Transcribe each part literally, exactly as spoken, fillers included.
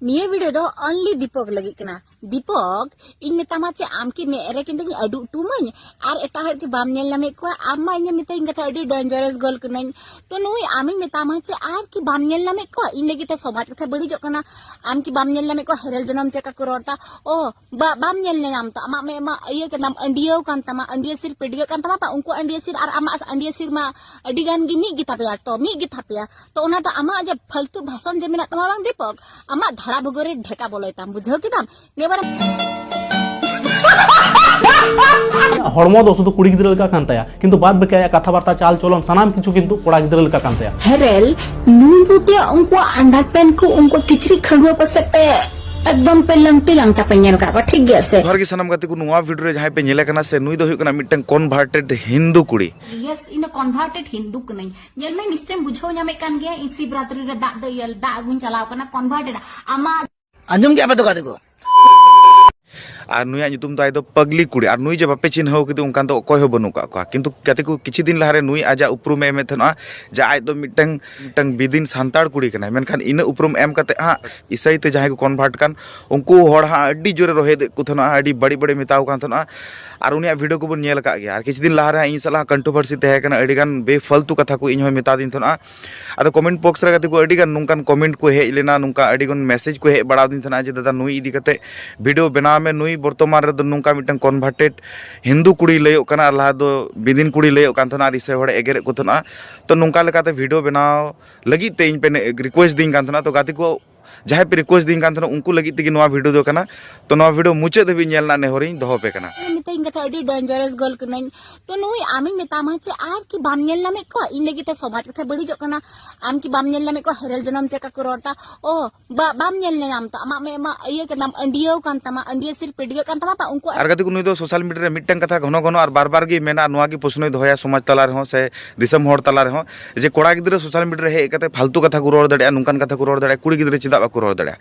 ᱱᱤᱭᱟᱹ ᱵᱷᱤᱰᱤᱭᱳ ᱫᱚ only ᱫᱤᱯᱚᱠ ᱞᱟᱹᱜᱤᱫ ᱠᱟᱱᱟ᱾ ᱫᱤᱯᱚᱠ, ᱤᱧ ᱢᱮᱛᱟᱢᱟ ᱪᱮ, ᱟᱢ ᱠᱤ ᱢᱮᱫ ᱨᱮ ᱠᱤᱱᱛᱩ ᱟᱹᱰᱩ ᱩᱴᱩᱢᱟᱹᱧ ᱟᱨ ᱮᱴᱟᱜ ᱦᱚᱲ ᱠᱤ ᱵᱟᱢ ᱧᱮᱞ ᱧᱟᱢᱮᱫ ᱠᱚᱣᱟ? ᱟᱢ ᱢᱟ ᱤᱧᱮᱢ ᱢᱮᱛᱟᱹᱧ ᱠᱟᱛᱷᱟ ᱟᱹᱰᱤ ᱰᱮᱧᱡᱟᱨᱟᱥ ᱜᱟᱨᱞ ᱠᱟᱹᱱᱟᱹᱧ᱾ ᱛᱚ ᱱᱩᱭ ᱟᱢᱤᱧ ᱢᱮᱛᱟᱢᱟ ᱪᱮ, ᱟᱨ ᱠᱤ ᱵᱟᱢ ᱧᱮᱞ ᱧᱟᱢᱮᱫ ᱠᱚᱣᱟ? ᱤᱧ ᱞᱟᱹᱜᱤᱫ ᱛᱮ ᱥᱚᱢᱟᱡᱽ ᱠᱟᱛᱷᱟ ᱵᱟᱹᱲᱤᱡᱚᱜ ᱠᱟᱱᱟ᱾ ᱟᱢ ᱠᱤ ᱵᱟᱢ ᱧᱮᱞ ᱧᱟᱢᱮᱫ ᱠᱚᱣᱟ ᱦᱮᱨᱮᱞ ᱡᱚᱱᱚᱢ ᱪᱮᱫ ᱞᱮᱠᱟ ᱠᱚ ᱨᱚᱲ ᱮᱫᱟ? ᱚ, ᱵᱟ-, ᱵᱟᱢ ᱧᱮᱞ ᱧᱟᱢ ᱛᱚ, ᱟᱢᱟᱜ ᱢᱮᱫ ᱢᱟ ᱤᱭᱟᱹ ᱠᱟᱱ ᱛᱟᱢ, ᱟᱹᱰᱭᱟᱹᱣ ᱠᱟᱱ ᱛᱟᱢᱟ, ᱟᱹᱰᱭᱟᱹ ᱥᱤᱨ ᱯᱟᱹᱰᱭᱟᱹᱜ ᱠᱟᱱ ᱛᱟᱢᱟ ᱵᱟᱝ? ᱩᱱᱠᱩ ᱟᱹᱰᱭᱟᱹ ᱥᱤᱨ ᱟᱨ ᱟᱢᱟᱜ ᱟᱹᱰᱭᱟᱹ ᱥᱤᱨ ᱢᱟ ᱟᱹᱰᱤ ᱜᱟᱱ ᱜᱮ ᱢᱤᱫ ᱜᱮ ᱛᱟᱯᱮᱭᱟ, ᱛᱚ ᱢᱤᱫ ᱜᱮ ᱛᱟᱯᱮᱭᱟ᱾ ᱛᱚ ᱚᱱᱟ ᱫᱚ ᱟᱢᱟᱜ ᱡᱮ ᱯᱷᱟᱞᱛᱩ ᱵᱷᱟᱥᱚᱱ ᱡᱮ ᱢᱮᱱᱟᱜ ᱛᱟᱢᱟ ᱵᱟᱝ ᱫᱤᱯᱚᱠ, ᱟᱢᱟᱜ ᱫᱷᱟᱲᱟ ᱵᱷᱩᱜᱟᱹᱜ ᱨᱮ ᱰᱷᱮᱠᱟ ᱵᱚᱞᱚᱭ ᱛᱟᱢ, ᱵᱩᱡᱷᱟᱹᱣ ᱠᱮᱫᱟᱢ? ᱱᱤᱭᱟᱹ ᱵᱟᱨ ᱦᱚᱲᱢᱚ ᱫᱚ ᱥᱩᱫᱷᱩ ᱠᱩᱲᱤ ᱜᱤᱫᱽᱨᱟᱹ ᱞᱮᱠᱟ ᱠᱟᱱ ᱛᱟᱭᱟ, ᱠᱤᱱᱛᱩ ᱵᱟᱫ ᱵᱟᱹᱠᱤ ᱟᱭᱟᱜ ᱠᱟᱛᱷᱟ ᱵᱟᱨᱛᱟ, ᱪᱟᱞ ᱪᱚᱞᱚᱱ, ᱥᱟᱱᱟᱢ ᱠᱤᱪᱷᱩ ᱠᱤᱱᱛᱩ ᱠᱚᱲᱟ ᱜᱤᱫᱽᱨᱟᱹ ᱞᱮᱠᱟ ᱠᱟᱱ ᱛᱟᱭᱟ᱾ ᱦᱮᱨᱮᱞ, ᱱᱩᱭ ᱫᱚ ᱛᱮ ᱩᱱᱠᱩᱣᱟᱜ underpant ᱠᱚ, ᱩᱱᱠᱩ ᱠᱤᱪᱨᱤᱡ ᱠᱷᱟᱹᱰᱩᱣᱟᱹ ᱯᱟᱥᱮ ᱯᱮ ᱮᱠᱫᱚᱢ ᱯᱮ ᱞᱟᱝᱴᱤ ᱞᱟᱝᱴᱟ ᱯᱮ ᱧᱮᱞ ᱠᱟᱜ ᱠᱚᱣᱟ, ᱴᱷᱤᱠ ᱜᱮᱭᱟ ᱥᱮ? ᱡᱚᱦᱟᱨ ᱜᱮ ᱥᱟᱱᱟᱢ ᱜᱟᱛᱮ ᱠᱚ, ᱱᱚᱣᱟ ᱵᱷᱤᱰᱤᱭᱳ ᱨᱮ ᱡᱟᱦᱟᱸᱭ ᱯᱮ ᱧᱮᱞᱮ ᱠᱟᱱᱟ ᱥᱮ, ᱱᱩᱭ ᱫᱚ ᱦᱩᱭᱩᱜ ᱠᱟᱱᱟ ᱢᱤᱫᱴᱟᱝ converted ᱦᱤᱱᱫᱩ ᱠᱩᱲᱤ᱾ Yes, ᱤᱧ ᱫᱚ converted ᱦᱤᱱᱫᱩ ᱠᱟᱹᱱᱟᱹᱧ᱾ ᱧᱮᱞ ᱢᱮ, ᱱᱤᱥᱪᱚᱭᱮᱢ ᱵᱩᱡᱷᱟᱹᱣ ᱧᱟᱢᱮᱫ ᱠᱟᱱ ᱜᱮᱭᱟ, ᱤᱧ ᱥᱤᱵᱨᱟᱛᱨᱤ ᱨᱮ ᱫᱟᱜ ᱫᱚ ᱤᱭᱟᱹ ᱫᱟᱜ ᱟᱹᱜᱩᱧ ᱪᱟᱞᱟᱣ ᱠᱟᱱᱟ, converted᱾ ᱟᱢᱟᱜ ᱟᱸᱡᱚᱢ ᱠᱮᱜᱼᱟ ᱯᱮ ᱛᱚ ᱜᱟᱛᱮ ᱠᱚ? ᱟᱨ ᱱᱩᱭᱟᱜ ᱧᱩᱛᱩᱢ ᱫᱚ ᱟᱡ ᱫᱚ ᱯᱟᱜᱽᱞᱤ ᱠᱩᱲᱤ, ᱟᱨ ᱱᱩᱭ ᱡᱮ ᱵᱟᱯᱮ ᱪᱤᱱᱦᱟᱹᱣ ᱠᱮᱫᱮ ᱚᱱᱠᱟᱱ ᱫᱚ ᱚᱠᱚᱭ ᱦᱚᱸ ᱵᱟᱹᱱᱩᱜ ᱠᱟᱜ ᱠᱚᱣᱟ᱾ ᱠᱤᱱᱛᱩ ᱜᱟᱛᱮ ᱠᱚ, ᱠᱤᱪᱷᱩ ᱫᱤᱱ ᱞᱟᱦᱟᱨᱮ ᱱᱩᱭ ᱟᱡᱟᱜ ᱩᱯᱨᱩᱢᱮ ᱮᱢᱮᱫ ᱛᱟᱦᱮᱱᱟ ᱡᱮ ᱟᱡ ᱫᱚ ᱢᱤᱫᱴᱟᱝ ᱢᱤᱫᱴᱟᱝ ᱵᱤᱫᱤᱱ ᱥᱟᱱᱛᱟᱲ ᱠᱩᱲᱤ ᱠᱟᱱᱟᱭ, ᱢᱮᱱᱠᱷᱟᱱ ᱤᱱᱟᱹ ᱩᱯᱨᱩᱢ ᱮᱢ ᱠᱟᱛᱮ ᱦᱟᱸᱜ ᱤᱥᱟᱹᱭ ᱛᱮ ᱡᱟᱦᱟᱸᱭ ᱠᱚ convert ᱠᱟᱱ, ᱩᱱᱠᱩ ᱦᱚᱲ ᱦᱟᱸᱜ ᱟᱹᱰᱤ ᱡᱳᱨᱮ ᱨᱚᱦᱮᱫ ᱮᱫ ᱠᱚ ᱛᱟᱦᱮᱱᱟ, ᱟᱹᱰᱤ ᱵᱟᱹᱲᱤᱡ ᱵᱟᱹᱲᱤᱡ ᱢᱮᱛᱟᱣ ᱠᱟᱱ ᱛᱟᱦᱮᱱᱟ᱾ ᱟᱨ ᱩᱱᱤᱭᱟᱜ ᱵᱷᱤᱰᱤᱭᱳ ᱠᱚᱵᱚᱱ ᱧᱮᱞ ᱟᱠᱟᱫ ᱜᱮᱭᱟ᱾ ᱟᱨ ᱠᱤᱪᱷᱩ ᱫᱤᱱ ᱞᱟᱦᱟᱨᱮ ᱦᱟᱸᱜ ᱤᱧ ᱥᱟᱞᱟᱜ controversy ᱛᱟᱦᱮᱸ ᱠᱟᱱᱟ, ᱟᱹᱰᱤ ᱜᱟᱱ ᱵᱮᱯᱷᱟᱞᱛᱩ ᱠᱟᱛᱷᱟ ᱠᱚ ᱤᱧ ᱦᱚᱸᱭ ᱢᱮᱛᱟ ᱫᱤᱧ ᱛᱟᱦᱮᱱᱟ᱾ ᱟᱫᱚ comment box ᱨᱮ ᱜᱟᱛᱮ ᱠᱚ ᱟᱹᱰᱤ ᱜᱟᱱ ᱱᱚᱝᱠᱟᱱ comment ᱠᱚ ᱦᱮᱡ ᱞᱮᱱᱟ, ᱱᱚᱝᱠᱟ ᱟᱹᱰᱤ ᱜᱟᱱ message ᱠᱚ ᱦᱮᱡ ᱵᱟᱲᱟ ᱟᱹᱫᱤᱧ ᱛᱟᱦᱮᱱᱟ ᱡᱮ, "ᱫᱟᱫᱟ, ᱱᱩᱭ ᱤᱫᱤ ᱠᱟᱛᱮ ᱵᱷᱤᱰᱤᱭᱳ ᱵᱮᱱᱟᱣ ᱢᱮ, ᱱᱩᱭ ᱵᱚᱨᱛᱚᱢᱟᱱ ᱨᱮᱫᱚ ᱱᱚᱝᱠᱟ ᱢᱤᱫᱴᱟᱝ converted ᱦᱤᱱᱫᱩ ᱠᱩᱲᱤᱭ ᱞᱟᱹᱭᱚᱜ ᱠᱟᱱᱟ, ᱟᱨ ᱞᱟᱦᱟ ᱫᱚ ᱵᱤᱫᱤᱱ ᱠᱩᱲᱤᱭ ᱞᱟᱹᱭᱚᱜ ᱠᱟᱱ ᱛᱟᱦᱮᱱᱟ, ᱟᱨ ᱤᱥᱟᱹᱭ ᱦᱚᱲᱮ ᱮᱜᱮᱨᱮᱫ ᱠᱚ ᱛᱟᱦᱮᱱᱟ᱾" ᱛᱚ ᱱᱚᱝᱠᱟ ᱞᱮᱠᱟᱛᱮ ᱵᱷᱤᱰᱤᱭᱳ ᱵᱮᱱᱟᱣ ᱞᱟᱹᱜᱤᱫ ᱛᱮ ᱤᱧ ᱯᱮ request ᱫᱤᱧ ᱠᱟᱱ ᱛᱟᱦᱮᱱᱟ᱾ ᱛᱚ ᱜᱟᱛᱮ ᱠᱚ, ᱡᱟᱦᱟᱸᱭ ᱯᱮ request ᱫᱤᱧ ᱠᱟᱱ ᱛᱟᱦᱮᱱᱟ, ᱩᱱᱠᱩ ᱞᱟᱹᱜᱤᱫ ᱛᱮᱜᱮ ᱱᱚᱣᱟ ᱵᱷᱤᱰᱤᱭᱳ ᱫᱚ ᱠᱟᱱᱟ᱾ ᱛᱚ ᱱᱚᱣᱟ ᱵᱷᱤᱰᱤᱭᱳ ᱢᱩᱪᱟᱹᱫ ᱫᱷᱟᱹᱵᱤᱡ ᱧᱮᱞ ᱨᱮᱱᱟᱜ ᱱᱮᱦᱚᱨᱤᱧ ᱫᱚᱦᱚ ᱯᱮ ᱠᱟᱱᱟ᱾ ᱢᱤᱛᱟᱹᱧ ᱠᱟᱛᱷᱟ ᱟᱹᱰᱤ ᱰᱮᱧᱡᱟᱨᱟᱥ ᱜᱟᱨᱞ ᱠᱟᱹᱱᱟᱹᱧ᱾ ᱛᱚ ᱱᱩᱭ ᱟᱢᱤᱧ ᱢᱮᱛᱟᱢᱟ ᱪᱮ, ᱟᱨ ᱠᱤ ᱵᱟᱢ ᱧᱮᱞ ᱧᱟᱢᱮᱫ ᱠᱚᱣᱟ? ᱤᱧ ᱞᱟᱹᱜᱤᱫ ᱛᱮ ᱥᱚᱢᱟᱡᱽ ᱠᱟᱛᱷᱟ ᱵᱟᱹᱲᱤᱡᱚᱜ ᱠᱟᱱᱟ᱾ ᱟᱢ ᱠᱤ ᱵᱟᱢ ᱧᱮᱞ ᱧᱟᱢᱮᱫ ᱠᱚᱣᱟ ᱦᱮᱨᱮᱞ ᱡᱚᱱᱚᱢ ᱪᱮᱫ ᱞᱮᱠᱟ ᱠᱚ ᱨᱚᱲ ᱮᱫᱟ? ᱚ, ᱵᱟ-, ᱵᱟᱢ ᱧᱮᱞ ᱧᱟᱢ ᱛᱚ, ᱟᱢᱟᱜ ᱢᱮᱫ ᱢᱟ ᱤᱭᱟᱹ ᱠᱟᱱ ᱛᱟᱢ, ᱟᱹᱰᱭᱟᱹᱣ ᱠᱟᱱ ᱛᱟᱢᱟ, ᱟᱹᱰᱭᱟᱹ ᱥᱤᱨ ᱯᱟᱹᱰᱭᱟᱹᱜ ᱠᱟᱱ ᱛᱟᱢᱟ ᱵᱟ, ᱩᱱᱠᱩ ᱟᱨ ᱜᱟᱛᱮ ᱠᱚ, ᱱᱩᱭ ᱫᱚ social media ᱨᱮ ᱢᱤᱫᱴᱟᱝ ᱠᱟᱛᱷᱟ ᱜᱷᱚᱱᱚ ᱜᱷᱚᱱᱚ ᱟᱨ ᱵᱟᱨ ᱵᱟᱨ ᱜᱮᱭ ᱢᱮᱱᱟ, ᱱᱚᱣᱟ ᱜᱮ ᱯᱨᱚᱥᱱᱚᱭ ᱫᱚᱦᱚᱭᱟ ᱥᱚᱢᱟᱡᱽ ᱛᱟᱞᱟ ᱨᱮᱦᱚᱸ ᱥᱮ ᱫᱤᱥᱚᱢ ᱦᱚᱲ ᱛᱟᱞᱟ ᱨᱮᱦᱚᱸ, ᱡᱮ ᱠᱚᱲᱟ ᱜᱤᱫᱽᱨᱟᱹ social media ᱨᱮ ᱦᱮᱡ ᱠᱟᱛᱮ ᱯᱷᱟᱞᱛᱩ ᱠᱟᱛᱷᱟ ᱠᱚ ᱨᱚᱲ ᱫᱟᱲᱮᱭᱟᱜᱼᱟ, ᱱᱚᱝᱠᱟᱱ ᱠᱟᱛᱷᱟ ᱠᱚ ᱨᱚᱲ ᱫᱟᱲᱮᱭᱟᱜᱼᱟ, ᱠᱩᱲᱤ ᱜᱤᱫᱽᱨᱟᱹ ᱪᱮᱫᱟᱜ ᱵᱟᱠᱚ ᱨᱚᱲ ᱫᱟᱲᱮᱭᱟᱜᱼᱟ?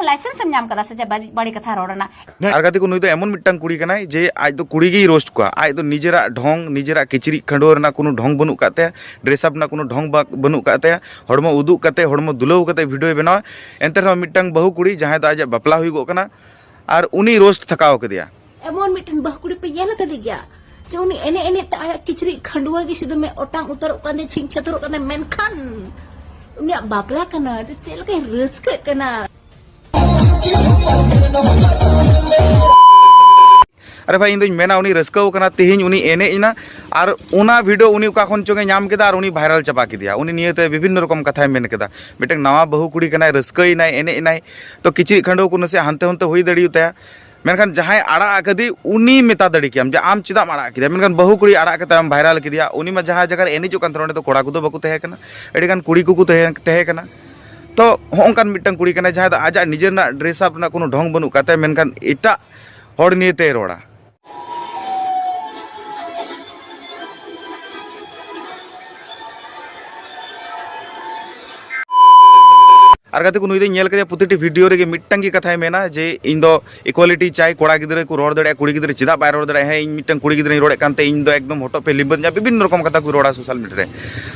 ᱞᱟᱭᱥᱮᱱᱥ ᱮᱢ ᱧᱟᱢ ᱠᱟᱫᱟ ᱥᱮ ᱪᱮᱫ ᱵᱟᱹᱲᱤᱡ, ᱵᱟᱹᱲᱤᱡ ᱠᱟᱛᱷᱟ ᱨᱚᱲ ᱨᱮᱱᱟᱜ? ᱟᱨ ᱜᱟᱛᱮ ᱠᱚ, ᱱᱩᱭ ᱫᱚ ᱮᱢᱚᱱ ᱢᱤᱫᱴᱟᱝ ᱠᱩᱲᱤ ᱠᱟᱱᱟᱭ ᱡᱮ ᱟᱡ ᱫᱚ ᱠᱩᱲᱤ ᱜᱮᱭ ᱨᱳᱥᱴ ᱠᱚᱣᱟ᱾ ᱟᱡ ᱫᱚ ᱱᱤᱡᱮᱨᱟᱜ ᱰᱷᱚᱝ, ᱱᱤᱡᱮᱨᱟᱜ ᱠᱤᱪᱨᱤᱡ ᱠᱷᱟᱹᱰᱩᱣᱟᱹ ᱨᱮᱱᱟᱜ ᱠᱳᱱᱳ ᱰᱷᱚᱝ ᱵᱟᱹᱱᱩᱜ ᱠᱟᱫ ᱛᱟᱭᱟ, ᱰᱨᱮᱥ ᱟᱯ ᱨᱮᱱᱟᱜ ᱠᱳᱱᱳ ᱰᱷᱚᱝ ᱵᱟ-, ᱵᱟᱹᱱᱩᱜ ᱠᱟᱫ ᱛᱟᱭᱟ᱾ ᱦᱚᱲᱢᱚ ᱩᱫᱩᱜ ᱠᱟᱛᱮ, ᱦᱚᱲᱢᱚ ᱫᱩᱞᱟᱹᱣ ᱠᱟᱛᱮ ᱵᱷᱤᱰᱤᱭᱳᱭ ᱵᱮᱱᱟᱣᱟ᱾ ᱮᱱᱛᱮ ᱨᱮᱦᱚᱸ ᱢᱤᱫᱴᱟᱝ ᱵᱟᱹᱦᱩ ᱠᱩᱲᱤ ᱡᱟᱦᱟᱸᱭ ᱫᱚ ᱟᱡᱟᱜ ᱵᱟᱯᱞᱟ ᱦᱩᱭᱩᱜᱚᱜ ᱠᱟᱱᱟ ᱟᱨ ᱩᱱᱤ ᱨᱳᱥᱴ ᱛᱷᱟᱠᱟᱣ ᱠᱮᱫᱮᱭᱟ᱾ ᱮᱢᱚᱱ ᱢᱤᱫᱴᱮᱱ ᱵᱟᱹᱦᱩ ᱠᱩᱲᱤ ᱯᱮ ᱧᱮᱞ ᱟᱠᱟᱫᱮ ᱜᱮᱭᱟ ᱡᱮ ᱩᱱᱤ ᱮᱱᱮᱡ ᱮᱱᱮᱡ ᱛᱮ ᱟᱭᱟᱜ ᱠᱤᱪᱨᱤᱡ ᱠᱷᱟᱹᱰᱩᱣᱟᱹ ᱜᱮ ᱥᱩᱫᱷᱩ ᱢᱮ ᱚᱴᱟᱝ ᱩᱛᱟᱹᱨᱚᱜ ᱠᱟᱱ ᱛᱟᱭᱟ, ᱪᱷᱤᱝ ᱪᱷᱟᱹᱛᱩᱨᱚᱜ ᱠᱟᱱᱟ, ᱢᱮᱱᱠᱷᱟᱱ ᱩᱱᱤᱭᱟᱜ ᱵᱟᱯᱞᱟ ᱠᱟᱱᱟ, ᱪᱮᱫ ᱞᱮᱠᱟᱭ ᱨᱟᱹᱥᱠᱟᱹᱜ ᱠᱟᱱᱟ᱾ ᱟᱨᱮ ᱵᱷᱟᱭ, ᱤᱧ ᱫᱚᱧ ᱢᱮᱱᱟ ᱩᱱᱤ ᱨᱟᱹᱥᱠᱟᱹᱣ ᱠᱟᱱᱟ, ᱛᱮᱦᱮᱧ ᱩᱱᱤ ᱮᱱᱮᱡ ᱮᱱᱟ ᱟᱨ ᱚᱱᱟ ᱵᱷᱤᱰᱤᱭᱳ ᱩᱱᱤ ᱚᱠᱟ ᱠᱷᱚᱱ ᱪᱚᱝ ᱮ ᱧᱟᱢ ᱠᱮᱫᱟ ᱟᱨ ᱩᱱᱤ ᱵᱷᱟᱭᱨᱟᱞ ᱪᱟᱵᱟ ᱠᱮᱫᱮᱭᱟ᱾ ᱩᱱᱤ ᱱᱤᱭᱟᱹᱛᱮ ᱵᱤᱵᱷᱤᱱᱱᱚ ᱨᱚᱠᱚᱢ ᱠᱟᱛᱷᱟᱭ ᱢᱮᱱ ᱠᱮᱫᱟ᱾ ᱢᱤᱫᱴᱟᱝ ᱱᱟᱣᱟ ᱵᱟᱹᱦᱩ ᱠᱩᱲᱤ ᱠᱟᱱᱟᱭ, ᱨᱟᱹᱥᱠᱟᱹᱭᱮᱱᱟᱭ, ᱮᱱᱮᱡ ᱮᱱᱟᱭ, ᱛᱚ ᱠᱤᱪᱨᱤᱡ ᱠᱷᱟᱹᱰᱩᱣᱟᱹ ᱠᱚ ᱱᱟᱥᱮ ᱦᱟᱱᱛᱮ ᱦᱚᱱᱛᱮ ᱦᱩᱭ ᱫᱟᱲᱮᱭᱟᱛᱟᱭᱟ, ᱢᱮᱱᱠᱷᱟᱱ ᱡᱟᱦᱟᱸᱭ ᱟᱲᱟᱜ ᱟᱠᱟᱫᱮ ᱩᱱᱤ ᱢᱮᱛᱟ ᱫᱟᱲᱮ ᱠᱮᱭᱟᱢ ᱡᱮ ᱟᱢ ᱪᱮᱫᱟᱜ ᱮᱢ ᱟᱲᱟᱜ ᱠᱮᱫᱮᱭᱟ, ᱢᱮᱱᱠᱷᱟᱱ ᱵᱟᱹᱦᱩ ᱠᱩᱲᱤ ᱟᱲᱟᱜ ᱠᱟᱛᱮ ᱟᱢ ᱵᱷᱟᱭᱨᱟᱞ ᱠᱮᱫᱮᱭᱟ᱾ ᱩᱱᱤ ᱢᱟ ᱡᱟᱦᱟᱸ ᱡᱟᱭᱜᱟ ᱨᱮ ᱮᱱᱮᱡᱚᱜ ᱠᱟᱱ ᱛᱟᱦᱮᱱᱟ, ᱚᱸᱰᱮ ᱫᱚ ᱠᱚᱲᱟ ᱠᱚᱫᱚ ᱵᱟᱠᱚ ᱛᱟᱦᱮᱸ ᱠᱟᱱᱟ, ᱟᱹᱰᱤᱜᱟᱱ ᱠᱩᱲᱤ ᱠᱚᱠᱚ ᱛᱟᱦᱮᱸ, ᱛᱟᱦᱮᱸ ᱠᱟᱱᱟ᱾ ᱛᱚ ᱦᱚᱸᱜᱼᱚ ᱱᱚᱝᱠᱟᱱ ᱢᱤᱫᱴᱟᱝ ᱠᱩᱲᱤ ᱠᱟᱱᱟᱭ ᱡᱟᱦᱟᱸᱭ ᱫᱚ ᱟᱡᱟᱜ ᱱᱤᱡᱮᱨ ᱨᱮᱱᱟᱜ ᱰᱨᱮᱥ ᱟᱯ ᱨᱮᱱᱟᱜ ᱠᱳᱱᱳ ᱰᱷᱚᱝ ᱵᱟᱹᱱᱩᱜ ᱠᱟᱫ ᱛᱟᱭᱟ, ᱢᱮᱱᱠᱷᱟᱱ ᱮᱴᱟᱜ ᱦᱚᱲ ᱱᱤᱭᱮ ᱛᱮᱭ ᱨᱚᱲᱟ᱾ ᱟᱨ ᱜᱟᱛᱮ ᱠᱚ, ᱱᱩᱭ ᱫᱚᱧ ᱧᱮᱞ ᱠᱮᱫᱮᱭᱟ ᱯᱨᱚᱛᱤᱴᱤ ᱵᱷᱤᱰᱤᱭᱳ ᱨᱮᱜᱮ ᱢᱤᱫᱴᱟᱝ ᱜᱮ ᱠᱟᱛᱷᱟᱭ ᱢᱮᱱᱟ ᱡᱮ ᱤᱧ ᱫᱚ ᱤᱠᱩᱣᱟᱞᱤᱴᱤ ᱪᱟᱭ, ᱠᱚᱲᱟ ᱜᱤᱫᱽᱨᱟᱹ ᱠᱚ ᱨᱚᱲ ᱫᱟᱲᱮᱭᱟᱜᱼᱟ, ᱠᱩᱲᱤ ᱜᱤᱫᱽᱨᱟᱹ ᱪᱮᱫᱟᱜ ᱵᱟᱭ ᱨᱚᱲ ᱫᱟᱲᱮᱭᱟᱜᱼᱟ, ᱦᱮᱸ, ᱤᱧ ᱢᱤᱫᱴᱟᱝ ᱠᱩᱲᱤ ᱜᱤᱫᱽᱨᱟᱹᱧ ᱨᱚᱲᱮᱫ ᱠᱟᱱᱛᱮ ᱤᱧ ᱫᱚ ᱮᱠᱫᱚᱢ ᱦᱚᱴᱚᱜ ᱯᱮ ᱞᱤᱵᱟᱹᱫ ᱧᱟ, ᱵᱤᱵᱷᱤᱱᱱᱚ ᱨᱚᱠᱚᱢ ᱠᱟᱛᱷᱟ ᱠᱚ ᱨᱚᱲᱟ ᱥᱳᱥᱟᱞ ᱢᱤᱰᱤᱭᱟ ᱨᱮ᱾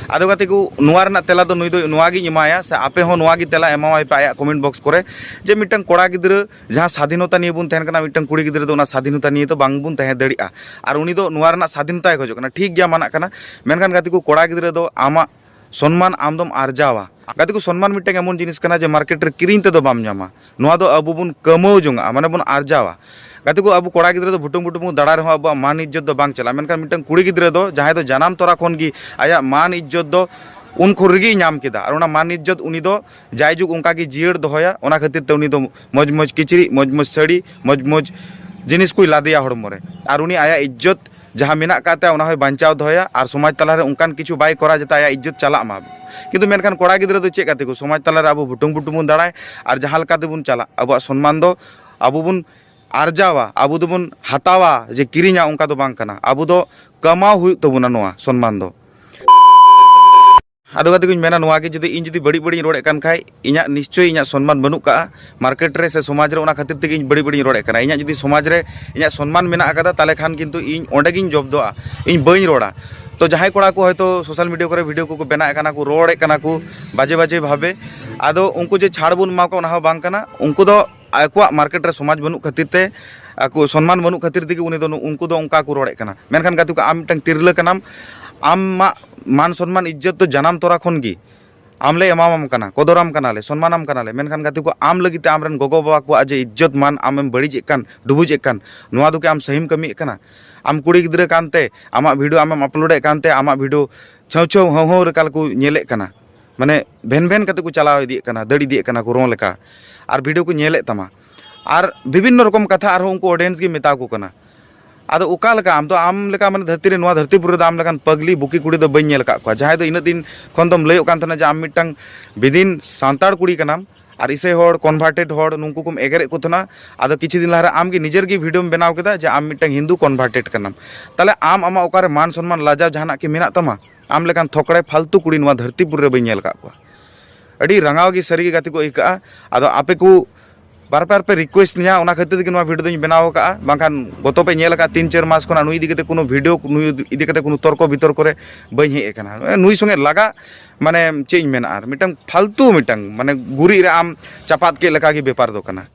ᱟᱫᱚ ᱜᱟᱛᱮ ᱠᱚ, ᱱᱚᱣᱟ ᱨᱮᱱᱟᱜ ᱛᱮᱞᱟ ᱫᱚ ᱱᱩᱭ ᱫᱚ ᱱᱚᱣᱟ ᱜᱮᱧ ᱮᱢᱟᱭᱟ, ᱥᱮ ᱟᱯᱮ ᱦᱚᱸ ᱱᱚᱣᱟ ᱜᱮ ᱛᱮᱞᱟ ᱮᱢᱟᱣᱟᱭ ᱯᱮ ᱟᱭᱟᱜ ᱠᱚᱢᱮᱱᱴ ᱵᱚᱠᱥ ᱠᱚᱨᱮ, ᱡᱮ ᱢᱤᱫᱴᱟᱝ ᱠᱚᱲᱟ ᱜᱤᱫᱽᱨᱟᱹ ᱡᱟᱦᱟᱸ ᱥᱟᱫᱷᱤᱱᱚᱛᱟ ᱱᱤᱭᱮ ᱵᱚᱱ ᱛᱟᱦᱮᱱ ᱠᱟᱱᱟ, ᱢᱤᱫᱴᱟᱝ ᱠᱩᱲᱤ ᱜᱤᱫᱽᱨᱟᱹ ᱫᱚ ᱚᱱᱟ ᱥᱟᱫᱷᱤᱱᱚᱛᱟ ᱱᱤᱭᱮ ᱫᱚ ᱵᱟᱝ ᱵᱚᱱ ᱛᱟᱦᱮᱸ ᱫᱟᱲᱮᱭᱟᱜᱼᱟ᱾ ᱟᱨ ᱩᱱᱤ ᱫᱚ ᱱᱚᱣᱟ ᱨᱮᱱᱟᱜ ᱥᱟᱫᱷᱤᱱᱚᱛᱟᱭ ᱠᱷᱚᱡᱚᱜ ᱠᱟᱱᱟ, ᱴᱷᱤᱠ ᱜᱮᱭᱟ, ᱢᱟᱱᱟᱜ ᱠᱟᱱᱟ, ᱢᱮᱱᱠᱷᱟᱱ ᱜᱟᱛᱮ ᱠᱚ, ᱠᱚᱲᱟ ᱜᱤᱫᱽᱨᱟᱹ ᱫᱚ ᱟᱢᱟᱜ ᱥᱚᱱᱢᱟᱱ ᱟᱢ ᱫᱚᱢ ᱟᱨᱡᱟᱣᱟ᱾ ᱜᱟᱛᱮ ᱠᱚ, ᱥᱚᱱᱢᱟᱱ ᱢᱤᱫᱴᱟᱝ ᱮᱢᱚᱱ ᱡᱤᱱᱤᱥ ᱠᱟᱱᱟ ᱡᱮ ᱢᱟᱨᱠᱮᱴ ᱨᱮ ᱠᱤᱨᱤᱧ ᱛᱮᱫᱚ ᱵᱟᱢ ᱧᱟᱢᱟ, ᱱᱚᱣᱟ ᱫᱚ ᱟᱵᱚ ᱵᱚᱱ ᱠᱟᱹᱢᱟᱹᱣ ᱡᱚᱝᱟᱜᱼᱟ, ᱢᱟᱱᱮ ᱵᱚᱱ ᱟᱨᱡᱟᱣᱟ᱾ ᱜᱟᱛᱮ ᱠᱚ, ᱟᱵᱚ ᱠᱚᱲᱟ ᱜᱤᱫᱽᱨᱟᱹ ᱫᱚ ᱵᱷᱩᱴᱩᱢ ᱵᱷᱩᱴᱩᱢ ᱵᱚᱱ ᱫᱟᱬᱟ ᱨᱮᱦᱚᱸ ᱟᱵᱚᱣᱟᱜ ᱢᱟᱱ ᱤᱡᱽᱡᱚᱛ ᱫᱚ ᱵᱟᱝ ᱪᱟᱞᱟᱜᱼᱟ, ᱢᱮᱱᱠᱷᱟᱱ ᱢᱤᱫᱴᱟᱝ ᱠᱩᱲᱤ ᱜᱤᱫᱽᱨᱟᱹ ᱫᱚ ᱡᱟᱦᱟᱸᱭ ᱫᱚ ᱡᱟᱱᱟᱢ ᱛᱚᱨᱟ ᱠᱷᱚᱱ ᱜᱮ ᱟᱭᱟᱜ ᱢᱟᱱ ᱤᱡᱽᱡᱚᱛ ᱫᱚ ᱩᱱ ᱠᱷᱚᱱ ᱨᱮᱜᱮᱭ ᱧᱟᱢ ᱠᱮᱫᱟ, ᱟᱨ ᱚᱱᱟ ᱢᱟᱱ ᱤᱡᱽᱡᱚᱛ ᱩᱱᱤ ᱫᱚ ᱡᱟᱭᱡᱩᱜᱽ ᱚᱱᱠᱟ ᱜᱮ ᱡᱤᱭᱟᱹᱲ ᱫᱚᱦᱚᱭᱟ᱾ ᱚᱱᱟ ᱠᱷᱟᱹᱛᱤᱨ ᱛᱮ ᱩᱱᱤ ᱫᱚ ᱢᱚᱡᱽ ᱢᱚᱡᱽ ᱠᱤᱪᱨᱤᱡ, ᱢᱚᱡᱽ ᱢᱚᱡᱽ ᱥᱟᱹᱲᱤ, ᱢᱚᱡᱽ ᱢᱚᱡᱽ ᱡᱤᱱᱤᱥ ᱠᱚᱭ ᱞᱟᱫᱮᱭᱟ ᱦᱚᱲᱢᱚ ᱨᱮ, ᱟᱨ ᱩᱱᱤ ᱟᱭᱟᱜ ᱤᱡᱽᱡᱚᱛ ᱡᱟᱦᱟᱸ ᱢᱮᱱᱟᱜ ᱟᱠᱟᱫ ᱛᱟᱭᱟ ᱚᱱᱟ ᱦᱚᱸᱭ ᱵᱟᱧᱪᱟᱣ ᱫᱚᱦᱚᱭᱟ, ᱟᱨ ᱥᱚᱢᱟᱡᱽ ᱛᱟᱞᱟᱨᱮ ᱚᱱᱠᱟᱱ ᱠᱤᱪᱷᱩ ᱵᱟᱭ ᱠᱚᱨᱟᱣᱟ ᱡᱟᱛᱮ ᱟᱭᱟᱜ ᱤᱡᱽᱡᱚᱛ ᱪᱟᱞᱟᱜ ᱢᱟ᱾ ᱠᱤᱱᱛᱩ ᱢᱮᱱᱠᱷᱟᱱ ᱠᱚᱲᱟ ᱜᱤᱫᱽᱨᱟᱹ ᱫᱚ ᱪᱮᱫ ᱠᱟᱛᱮ ᱠᱚ ᱥᱚᱢᱟᱡᱽ ᱛᱟᱞᱟᱨᱮ ᱟᱵᱚ ᱵᱷᱩᱴᱩᱝ ᱵᱷᱩᱴᱩᱝ ᱵᱚᱱ ᱫᱟᱬᱟᱭ, ᱟᱨ ᱡᱟᱦᱟᱸ ᱞᱮᱠᱟ ᱛᱮᱵᱚᱱ ᱪᱟᱞᱟᱜ, ᱟᱵᱚᱣᱟᱜ ᱥᱚᱱᱢᱟᱱ ᱫᱚ ᱟᱵᱚ ᱵᱚᱱ ᱟᱨᱡᱟᱣᱟ, ᱟᱵᱚ ᱫᱚᱵᱚᱱ ᱦᱟᱛᱟᱣᱟ, ᱡᱮ ᱠᱤᱨᱤᱧᱟ, ᱚᱱᱠᱟ ᱫᱚ ᱵᱟᱝ ᱠᱟᱱᱟ᱾ ᱟᱵᱚ ᱫᱚ ᱠᱟᱢᱟᱣ ᱦᱩᱭᱩᱜ ᱛᱟᱵᱚᱱᱟ ᱱᱚᱣᱟ ᱥᱚᱱᱢᱟᱱ ᱫᱚ᱾ ᱟᱫᱚ ᱜᱟᱛᱮ ᱠᱚᱧ ᱢᱮᱱᱟ ᱱᱚᱣᱟ ᱜᱮ, ᱡᱩᱫᱤ ᱤᱧ ᱡᱩᱫᱤ ᱵᱟᱹᱲᱤᱡ ᱵᱟᱹᱲᱤᱡ ᱤᱧ ᱨᱚᱲᱮᱫ ᱠᱟᱱ ᱠᱷᱟᱡ, ᱤᱧᱟᱹᱜ ᱱᱤᱥᱪᱚᱭ ᱤᱧᱟᱹᱜ ᱥᱚᱱᱢᱟᱱ ᱵᱟᱹᱱᱩᱜ ᱠᱟᱜᱼᱟ ᱢᱟᱨᱠᱮᱴ ᱨᱮ ᱥᱮ ᱥᱚᱢᱟᱡᱽ ᱨᱮ, ᱚᱱᱟ ᱠᱷᱟᱹᱛᱤᱨ ᱛᱮᱜᱮ ᱤᱧ ᱵᱟᱹᱲᱤᱡ ᱵᱟᱹᱲᱤᱡ ᱤᱧ ᱨᱚᱲᱮᱫ ᱠᱟᱱᱟ᱾ ᱤᱧᱟᱹᱜ ᱡᱩᱫᱤ ᱥᱚᱢᱟᱡᱽ ᱨᱮ ᱤᱧᱟᱹᱜ ᱥᱚᱱᱢᱟᱱ ᱢᱮᱱᱟᱜ ᱟᱠᱟᱫᱟ, ᱛᱟᱦᱚᱞᱮ ᱠᱷᱟᱱ ᱠᱤᱱᱛᱩ ᱤᱧ ᱚᱸᱰᱮ ᱜᱤᱧ ᱡᱚᱵᱫᱚᱜᱼᱟ, ᱤᱧ ᱵᱟᱹᱧ ᱨᱚᱲᱟ᱾ ᱛᱚ ᱡᱟᱦᱟᱸᱭ ᱠᱚᱲᱟ ᱠᱚ ᱦᱚᱭᱛᱳ ᱥᱳᱥᱟᱞ ᱢᱤᱰᱤᱭᱟ ᱠᱚᱨᱮ ᱵᱷᱤᱰᱤᱭᱳ ᱠᱚᱠᱚ ᱵᱮᱱᱟᱣᱮᱫ ᱠᱟᱱᱟ ᱠᱚ, ᱨᱚᱲᱮᱫ ᱠᱟᱱᱟ ᱠᱚ ᱵᱟᱡᱮ ᱵᱟᱡᱮ ᱵᱷᱟᱵᱮ, ᱟᱫᱚ ᱩᱱᱠᱩ ᱡᱮ ᱪᱷᱟᱲ ᱵᱚᱱ ᱮᱢᱟ ᱠᱚᱣᱟ ᱚᱱᱟ ᱦᱚᱸ ᱵᱟᱝ ᱠᱟᱱᱟ, ᱩᱱᱠᱩ ᱫᱚ ᱟᱠᱚᱣᱟᱜ ᱢᱟᱨᱠᱮᱴ ᱨᱮ ᱥᱚᱢᱟᱡᱽ ᱵᱟᱹᱱᱩᱜ ᱠᱷᱟᱹᱛᱤᱨ ᱛᱮ, ᱟᱠᱚ ᱥᱚᱱᱢᱟᱱ ᱵᱟᱹᱱᱩᱜ ᱠᱷᱟᱹᱛᱤᱨ ᱛᱮᱜᱮ ᱩᱱᱤ ᱫᱚ, ᱩᱱᱠᱩ ᱫᱚ ᱚᱱᱠᱟ ᱠᱚ ᱨᱚᱲᱮᱫ ᱠᱟᱱᱟ᱾ ᱢᱮᱱᱠᱷᱟᱱ ᱜᱟᱛᱮ ᱠᱚ, ᱟᱢ ᱢᱤᱫᱴᱟᱝ ᱛᱤᱨᱞᱟᱹ ᱠᱟᱱᱟᱢ, ᱟᱢᱟᱜ ᱢᱟᱱ ᱥᱚᱱᱢᱟᱱ ᱤᱡᱽᱡᱚᱛ ᱫᱚ ᱡᱟᱱᱟᱢ ᱛᱚᱨᱟ ᱠᱷᱚᱱ ᱜᱮ ᱟᱢ ᱞᱮ ᱮᱢᱟᱢᱟᱢ ᱠᱟᱱᱟ, ᱠᱚᱫᱚᱨᱟᱢ ᱠᱟᱱᱟᱞᱮ, ᱥᱚᱱᱢᱟᱱᱟᱢ ᱠᱟᱱᱟᱞᱮ᱾ ᱢᱮᱱᱠᱷᱟᱱ ᱜᱟᱛᱮ ᱠᱚ, ᱟᱢ ᱞᱟᱹᱜᱤᱫ ᱛᱮ ᱟᱢᱨᱮᱱ ᱜᱚᱜᱚ ᱵᱟᱵᱟ ᱠᱚᱣᱟᱜ ᱡᱮ ᱤᱡᱽᱡᱚᱛ ᱢᱟᱱ ᱟᱢᱮᱢ ᱵᱟᱹᱲᱤᱡᱮᱫ ᱠᱟᱱ, ᱰᱩᱵᱩᱡᱮᱫ ᱠᱟᱱ, ᱱᱚᱣᱟ ᱫᱚ ᱠᱤ ᱟᱢ ᱥᱟᱹᱦᱤᱢ ᱠᱟᱹᱢᱤᱭᱮᱫ ᱠᱟᱱᱟ? ᱟᱢ ᱠᱩᱲᱤ ᱜᱤᱫᱽᱨᱟᱹ ᱠᱟᱱᱛᱮ ᱟᱢᱟᱜ ᱵᱷᱤᱰᱤᱭᱳ ᱟᱢᱮᱢ ᱟᱯᱞᱳᱰᱮᱫ ᱠᱟᱱᱛᱮ ᱟᱢᱟᱜ ᱵᱷᱤᱰᱤᱭᱳ ᱪᱷᱟᱹᱣ ᱪᱷᱟᱹᱣ ᱦᱟᱹᱣ ᱦᱟᱹᱣ ᱞᱮᱠᱟ ᱠᱚ ᱧᱮᱞᱮᱫ ᱠᱟᱱᱟ, ᱢᱟᱱᱮ ᱵᱷᱮᱱ ᱵᱷᱮᱱ ᱠᱟᱛᱮ ᱠᱚ ᱪᱟᱞᱟᱣ ᱤᱫᱤᱭᱮᱫ ᱠᱟᱱᱟ, ᱫᱟᱹᱲ ᱤᱫᱤᱭᱮᱫ ᱠᱟᱱᱟ ᱠᱚ ᱨᱚᱸ ᱞᱮᱠᱟ, ᱟᱨ ᱵᱷᱤᱰᱤᱭᱳ ᱠᱚ ᱧᱮᱞᱮᱫ ᱛᱟᱢᱟ, ᱟᱨ ᱵᱤᱵᱷᱤᱱᱱᱚ ᱨᱚᱠᱚᱢ ᱠᱟᱛᱷᱟ ᱟᱨᱦᱚᱸ ᱩᱱᱠᱩ ᱚᱰᱤᱭᱮᱱᱥ ᱜᱮ ᱢᱮᱛᱟ ᱠᱚ ᱠᱟᱱᱟ᱾ ᱟᱫᱚ ᱚᱠᱟ ᱞᱮᱠᱟ ᱟᱢ ᱫᱚ, ᱟᱢ ᱞᱮᱠᱟ ᱢᱟᱱᱮ ᱫᱷᱟᱹᱨᱛᱤ ᱨᱮ, ᱱᱚᱣᱟ ᱫᱷᱟᱹᱨᱛᱤ ᱯᱩᱨᱤ ᱨᱮᱫᱚ ᱟᱢ ᱞᱮᱠᱟᱱ ᱯᱟᱜᱽᱞᱤ ᱵᱩᱠᱤ ᱠᱩᱲᱤ ᱫᱚ ᱵᱟᱹᱧ ᱧᱮᱞ ᱟᱠᱟᱫ ᱠᱚᱣᱟ, ᱡᱟᱦᱟᱸᱭ ᱫᱚ ᱤᱱᱟᱹᱜ ᱫᱤᱱ ᱠᱷᱚᱱ ᱫᱚᱢ ᱞᱟᱹᱭᱚᱜ ᱠᱟᱱ ᱛᱟᱦᱮᱱᱟ ᱡᱮ ᱟᱢ ᱢᱤᱫᱴᱟᱝ ᱵᱤᱫᱤᱱ ᱥᱟᱱᱛᱟᱲ ᱠᱩᱲᱤ ᱠᱟᱱᱟᱢ, ᱟᱨ ᱤᱥᱟᱹᱭ ᱦᱚᱲ, ᱠᱚᱱᱵᱷᱟᱨᱴᱮᱰ ᱦᱚᱲ, ᱱᱩᱠᱩ ᱠᱚᱢ ᱮᱜᱮᱨᱮᱫ ᱠᱚ ᱛᱟᱦᱮᱱᱟ᱾ ᱟᱫᱚ ᱠᱤᱪᱷᱩ ᱫᱤᱱ ᱞᱟᱦᱟ ᱨᱮ ᱟᱢ ᱜᱮ ᱱᱤᱡᱮᱨ ᱜᱮ ᱵᱷᱤᱰᱤᱭᱳᱢ ᱵᱮᱱᱟᱣ ᱠᱮᱫᱟ ᱡᱮ ᱟᱢ ᱢᱤᱫᱴᱟᱝ ᱦᱤᱱᱫᱩ ᱠᱚᱱᱵᱷᱟᱨᱴᱮᱰ ᱠᱟᱱᱟᱢ᱾ ᱛᱟᱦᱚᱞᱮ ᱟᱢ ᱟᱢᱟᱜ ᱚᱠᱟᱨᱮ ᱢᱟᱱ ᱥᱚᱱᱢᱟᱱ ᱞᱟᱡᱟᱣ ᱡᱟᱦᱟᱱᱟᱜ ᱠᱤ ᱢᱮᱱᱟᱜ ᱛᱟᱢᱟ? ᱟᱢ ᱞᱮᱠᱟᱱ ᱛᱷᱚᱠᱲᱮ ᱯᱷᱟᱞᱛᱩ ᱠᱩᱲᱤ ᱱᱚᱣᱟ ᱫᱷᱟᱹᱨᱛᱤ ᱯᱩᱨᱤ ᱨᱮ ᱵᱟᱹᱧ ᱧᱮᱞ ᱟᱠᱟᱫ ᱠᱚᱣᱟ᱾ ᱟᱹᱰᱤ ᱨᱟᱸᱜᱟᱣ ᱜᱮ ᱥᱟᱹᱨᱤ ᱜᱮ ᱜᱟᱛᱮ ᱠᱚ ᱟᱹᱭᱠᱟᱹᱜᱼᱟ᱾ ᱟᱫᱚ ᱟᱯᱮ ᱠᱚ ᱵᱟᱨ ᱵᱟᱨ ᱯᱮ ᱨᱤᱠᱩᱭᱮᱥᱴ ᱞᱤᱧᱟ, ᱚᱱᱟ ᱠᱷᱟᱹᱛᱤᱨ ᱛᱮᱜᱮ ᱱᱚᱣᱟ ᱵᱷᱤᱰᱤᱭᱳ ᱫᱚᱧ ᱵᱮᱱᱟᱣ ᱟᱠᱟᱫᱼᱟ, ᱵᱟᱝᱠᱷᱟᱱ ᱜᱚᱛᱚ ᱯᱮ ᱧᱮᱞ ᱟᱠᱟᱫ ᱛᱤᱱ ᱪᱟᱨ ᱢᱟᱥ ᱠᱷᱚᱱᱟᱜ ᱱᱩᱭ ᱤᱫᱤ ᱠᱟᱛᱮ ᱠᱳᱱᱳ ᱵᱷᱤᱰᱤᱭᱳ, ᱱᱩᱭ ᱤᱫᱤ ᱠᱟᱛᱮ ᱠᱳᱱᱳ ᱛᱚᱨᱠᱚ ᱵᱤᱛᱚᱨᱠᱚ ᱨᱮ ᱵᱟᱹᱧ ᱦᱮᱡ ᱟᱠᱟᱱᱟ᱾ ᱱᱩᱭ ᱥᱚᱸᱜᱮ ᱞᱟᱜᱟ, ᱢᱟᱱᱮ ᱪᱮᱫ ᱤᱧ ᱢᱮᱱᱟ, ᱟᱨ ᱢᱤᱫᱴᱟᱝ ᱯᱷᱟᱞᱛᱩ ᱢᱤᱫᱴᱟᱝ ᱢᱟᱱᱮ ᱜᱩᱨᱤᱡ ᱨᱮ ᱟᱢ ᱪᱟᱯᱟᱫ ᱠᱮᱫ ᱞᱮᱠᱟᱜᱮ ᱵᱮᱯᱟᱨ ᱫᱚ ᱠᱟᱱᱟ᱾